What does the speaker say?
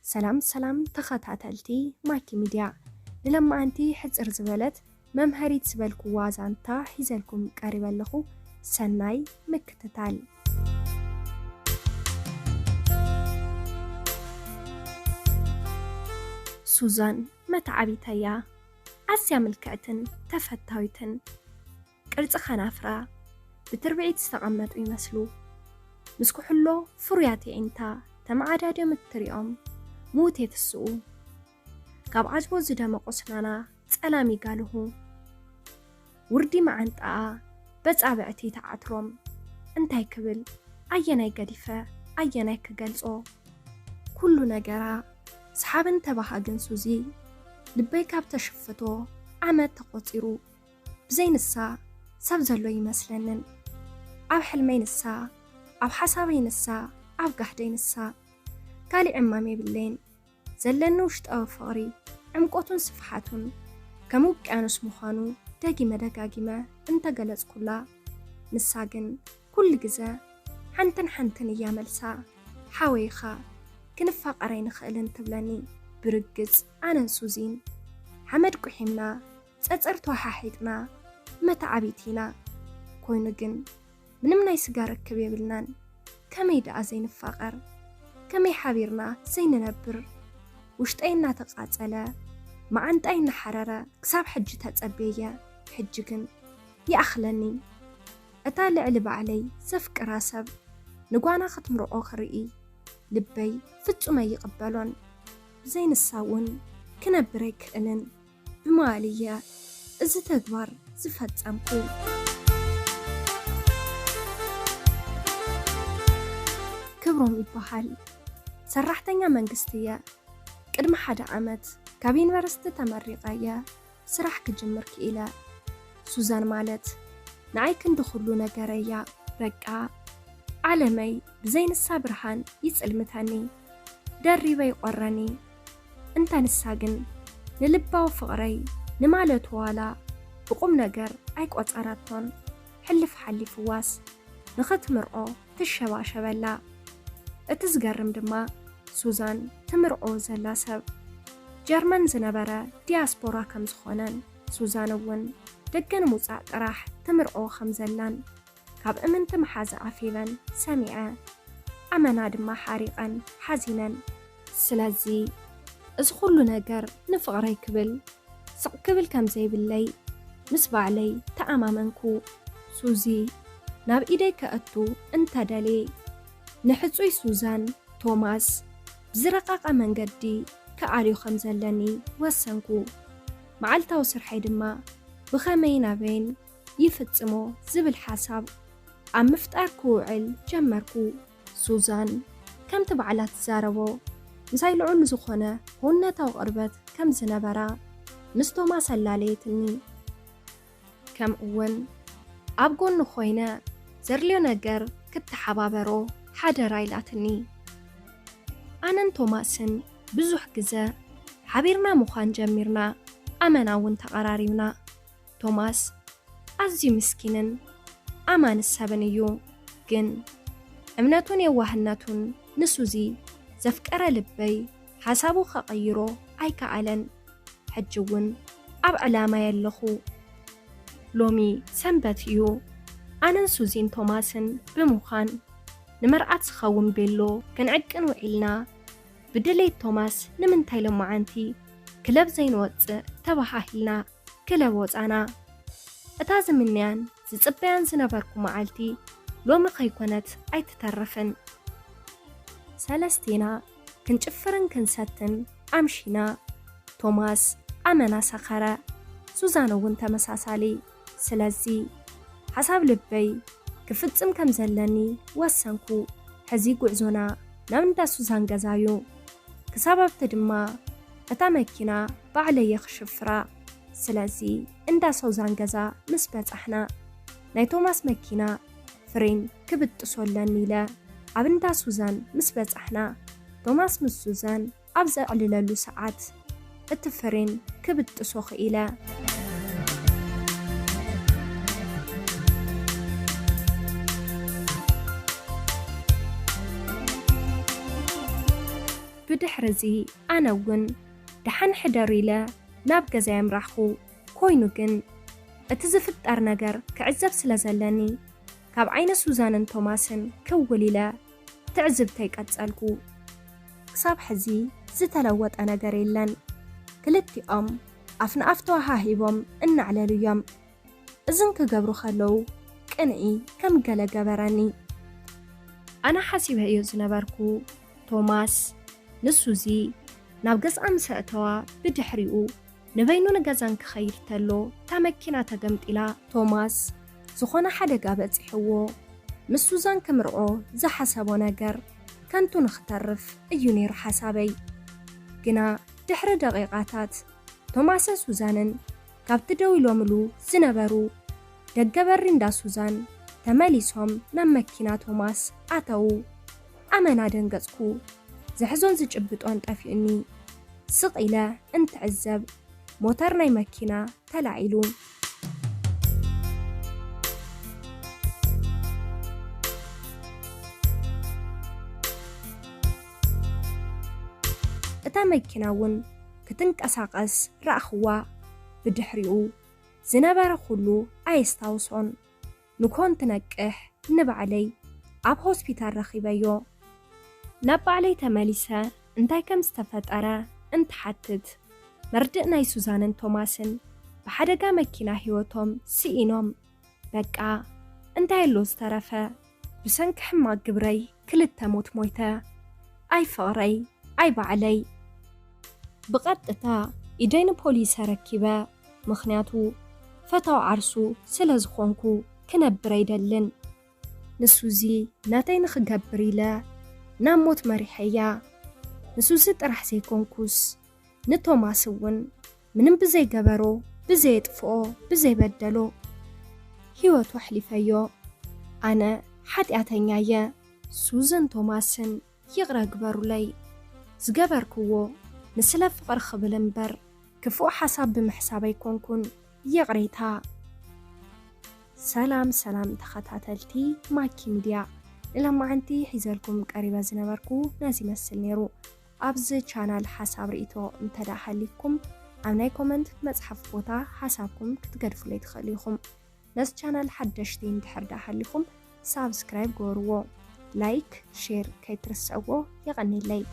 ሰላም ሰላም ተኸታተልቲ ማኪ ሚድያ፣ ንለማዓንቲ ሕጽር ዝበለት መምሃሪት ዝበልኩዋ ዛንታ ሒዘልኩም ቀሪበ ኣለኹ። ሰናይ ምክትታል። ሱዛን መተዓቢተያ፣ ኣዝያ ምልክዕትን ተፈታዊትን። ቅርጺ ኸናፍራ ብትርብዒት ዝተቐመጡ ይመስሉ። ምስ ኩሕሎ ፍሩያት የዒንታ ተመዓዳድዮም እትሪኦም፣ ምዉት የትስኡ። ካብ ዓዝቦ ዝደመቑ ስናና ጸላም ይጋልሁ። ውርዲ መዓንጣኣ በጻብዕቲ ተዓትሮም። እንታይ ክብል፣ ኣየናይ ገዲፈ፣ ኣየናይ ክገልጾ? ኩሉ ነገራ ሰሓብን ተባሃግን ሱዚ፣ ልበይ ካብ ተሽፍቶ ዓመት ተቖጺሩ። ብዘይ ንሳ ሰብ ዘሎ ይመስለንን። ኣብ ሕልመይ ንሳ፣ ኣብ ሓሳበይ ንሳ፣ ኣብ ጋህደይ ንሳ። ካሊእ ዕማም የብለይን። ዘለኒ ውሽጣዊ ፍቕሪ፣ ዕምቆቱን ስፍሓቱን ከም ውቅያኖስ ምዃኑ ደጊመ ደጋጊመ እንተገለጽኩላ፣ ንሳ ግን ኩሉ ግዘ ሓንትን ሓንትን እያ መልሳ። ሓወይኻ፣ ክንፋቐር ኣይንኽእልን ትብለኒ። ብርግጽ ኣነን ሱዚን ሓመድ ቁሒምና፣ ጸጸር ተወሓሒጥና፣ መተዓቢቲ ኢና። ኮይኑ ግን ምንም ናይ ስጋ ርክብ የብልናን። ከመይ ደኣ ዘይንፋቐር? ከመይ ሓቢርና ዘይንነብር? ውሽጠይ እናተቓጸለ፣ መዓንጣይ እናሓረረ ክሳብ ሕጂ ተጸብየየ። ሕጂ ግን ይኣኽለኒ። እታ ልዕሊ ባዕለይ ዘፍቅራ ሰብ ንጓና ክትምርዖ ክርኢ ልበይ ፍጹም ኣይቕበሎን። ብዘይ ንሳ እውን ክነብር ኣይክእልን። ብመዋእል እየ እዚ ተግባር ዝፈጸምኩ። ክብሮም ይበሃል። ሰራሕተኛ መንግስቲ እየ። ቅድሚ ሓደ ዓመት ካብ ዩኒቨርሲቲ ተመሪቐ እየ ስራሕ ክጅምር ክኢለ። ሱዛን ማለት ንዓይ ክንዲ ኩሉ ነገረይ እያ። በቃ ዓለመይ ብዘይ ንሳ ብርሃን ይጽልምተኒ፣ ደሪበ ይቖረኒ። እንተ ንሳ ግን ንልባዊ ፍቕረይ ንማለቱ ዋላ ብቁም ነገር ኣይቆጸረቶን። ሕልፍ ሓሊፍዋስ ንኽትምርዖ ትሸባሸበላ። እቲ ዝገርም ድማ ሱዛን ትምርዖ ዘላ ሰብ ጀርመን ዝነበረ ዲያስፖራ ከም ዝኾነን ሱዛን እውን ደገ ንምውጻእ ጥራሕ ትምርዖ ከም ዘላን ካብ እምንቲ መሓዛ ዓፊበን ሰሚዐ። ኣመና ድማ ሓሪቐን ሓዚነን። ስለዚ እዚ ኩሉ ነገር ንፍቕረይ ክብል ስቕ ክብል ከም ዘይብለይ ምስ ባዕለይ ተኣማመንኩ። ሱዚ ናብ ኢደይ ከእቱ እንተደልየ፣ ንሕጹይ ሱዛን ቶማስ ብዝረቐቐ መንገዲ ክኣልዮ ከም ዘለኒ ወሰንኩ። መዓልታዊ ስርሐይ ድማ ብኸመይን ኣበይን ይፍጽሞ ዝብል ሓሳብ ኣብ ምፍጣር ክውዕል ጀመርኩ። ሱዛን ከምቲ ባዕላ ትዛረቦ፣ ምሳይ ልዑል ዝኾነ ክውንነታዊ ቅርበት ከም ዝነበራ ምስ ቶማስ ኣላለየትኒ። ከምኡውን ኣብ ጎኑ ኮይነ ዘድልዮ ነገር ክተሓባበሮ ሓደራ ኢላትኒ። ኣነን ቶማስን ብዙሕ ግዘ ሓቢርና ምዃን ጀሚርና፣ ኣመና እውን ተቐራሪብና። ቶማስ ኣዝዩ ምስኪንን ኣማኒ ሰብን እዩ። ግን እምነቱን የዋህነቱን ንሱዚ ዘፍቀረ ልበይ ሓሳቡ ከቐይሮ ኣይከኣለን። ሕጂ እውን ኣብ ዕላማይ ኣለኹ። ሎሚ ሰንበት እዩ። ኣነን ሱዚን ቶማስን ብምዃን ንመርዓት ዝኸውን ቤሎ ክንዕቅን ውዒልና። ብድሌት ቶማስ ንምንታይ ሎማዓንቲ ክለብ ዘይንወጽእ ተባሃሂልና ክለብ ወጻና። እታ ዝምንያን ዝጽበያን ዝነበርኩ መዓልቲ ሎሚ ከይኮነት ኣይትተርፍን። ሰለስቴና ክንጭፍርን ክንሰትን ኣምሺና። ቶማስ ኣመና ሰኸረ፣ ሱዛን እውን ተመሳሳሊ። ስለዚ ሓሳብ ልበይ ክፍጽም ከም ዘለኒ ወሰንኩ። ሕዚ ጉዕዞና ናብ እንዳ ሱዛን ገዛ እዩ። ክሳብ ኣብቲ ድማ እታ መኪና ባዕለየ ክሽፍራ። ስለዚ እንዳ ሱዛን ገዛ ምስ በጻሕና ናይ ቶማስ መኪና ፍሬን ክብጥሶ ኣለኒ ኢለ ኣብ እንዳ ሱዛን ምስ በጻሕና ቶማስ ምስ ሱዛን ኣብ ዘዕልለሉ ሰዓት እቲ ፍሬን ክብጥሶ ክኢለ። ብድሕርዚ ኣነ እውን ደሓን ሕደሩ ኢለ ናብ ገዛይ ኣምራሕኩ። ኮይኑ ግን እቲ ዝፍጠር ነገር ክዕዘብ ስለ ዘለኒ ካብ ዓይነ ሱዛንን ቶማስን ክውል ኢለ ትዕዝብተይ ቀጸልኩ። ክሳብ ሕዚ ዝተለወጠ ነገር የለን። ክልቲኦም ኣፍ ንኣፍ ተወሃሂቦም እናዕለሉ እዮም። እዝን ክገብሩ ከለዉ ቅንኢ ከም ገለ ገበረኒ። ኣነ ሓሲበዮ ዝነበርኩ ቶማስ ንሱዚ ናብ ገዝኣ ምስ ኣእተዋ ብድሕሪኡ ንበይኑ ንገዛን ክኸይድ ተሎ እታ መኪና ተገምጢላ። ቶማስ ዝኾነ ሓደጋ በጺሕዎ ምስ ሱዛን ክምርዖ ዝሓሰቦ ነገር ከንቱ ንኽተርፍ እዩ ነይሩ ሓሳበይ። ግና ድሕሪ ደቂቓታት ቶማስን ሱዛንን ካብቲ ደው ኢሎምሉ ዝነበሩ ደገ በሪ እንዳ ሱዛን ተመሊሶም ናብ መኪና ቶማስ ኣተዉ። ኣመና ደንገጽኩ። ዝሕዞን ዝጭብጦን ጠፊኡኒ። ስቕ ኢለ እንትዕዘብ ሞተር ናይ መኪና ተላዒሉ። እታ መኪና እውን ክትንቀሳቐስ ረኣኽዋ። ብድሕሪኡ ዝነበረ ኩሉ ኣየስታውሶን። ንኮን ትነቅሕ ንባዕለይ ኣብ ሆስፒታል ረኺበዮ። ናብ ባዕለይ ተመሊሰ እንታይ ከም ዝተፈጠረ እንትሓትት መርድእ ናይ ሱዛንን ቶማስን ብሓደጋ መኪና ህይወቶም ስኢኖም። በቃ እንታይ ኣሎ ዝተረፈ? ብሰንኪ ሕማቕ ግብረይ ክልተ ሞት ሞይተ። ኣይ ፍቕረይ ኣይ ባዕለይ። ብቐጥታ ኢደይ ንፖሊስ ኣረኪበ። ምኽንያቱ ፈታዊ ዓርሱ ስለ ዝኾንኩ ክነብር ኣይደልን። ንሱዚ ናተይ ንኽገብር ኢለ ናብ ሞት መሪሐያ። ንሱዚ ጥራሕ ዘይኮንኩስ ንቶማስ እውን ምንም ብዘይገበሮ ብዘየጥፍኦ ብዘይበደሎ ህይወቱ ኣሕሊፈዮ። ኣነ ሓጢኣተኛ እየ። ሱዝን ቶማስን ይቕረ ግበሩለይ። ዝገበርክዎ ንስለ ፍቕሪ ክብል እምበር ክፉእ ሓሳብ ብምሕሳብ ኣይኮንኩን። ይቕሬታ። ሰላም ሰላም ተኸታተልቲ ማኪ ሚድያ፣ ንሎማዓንቲ ሒዘልኩም ቀሪበ ዝነበርኩ ነዚ ይመስል ነይሩ። ኣብዚ ቻናል ሓሳብ ርእይቶ እንተ ደኣ ሃሊኩም ኣብ ናይ ኮመንት መጽሓፍ ቦታ ሓሳብኩም ክትገድፉለይ ትኽእሉ ኢኹም። ነዚ ቻናል ሓደሽቲ እንድሕር ደኣ ሃሊኹም ሳብስክራይብ ግበርዎ፣ ላይክ ሼር ከይትርስዕዎ። የቐንየለይ።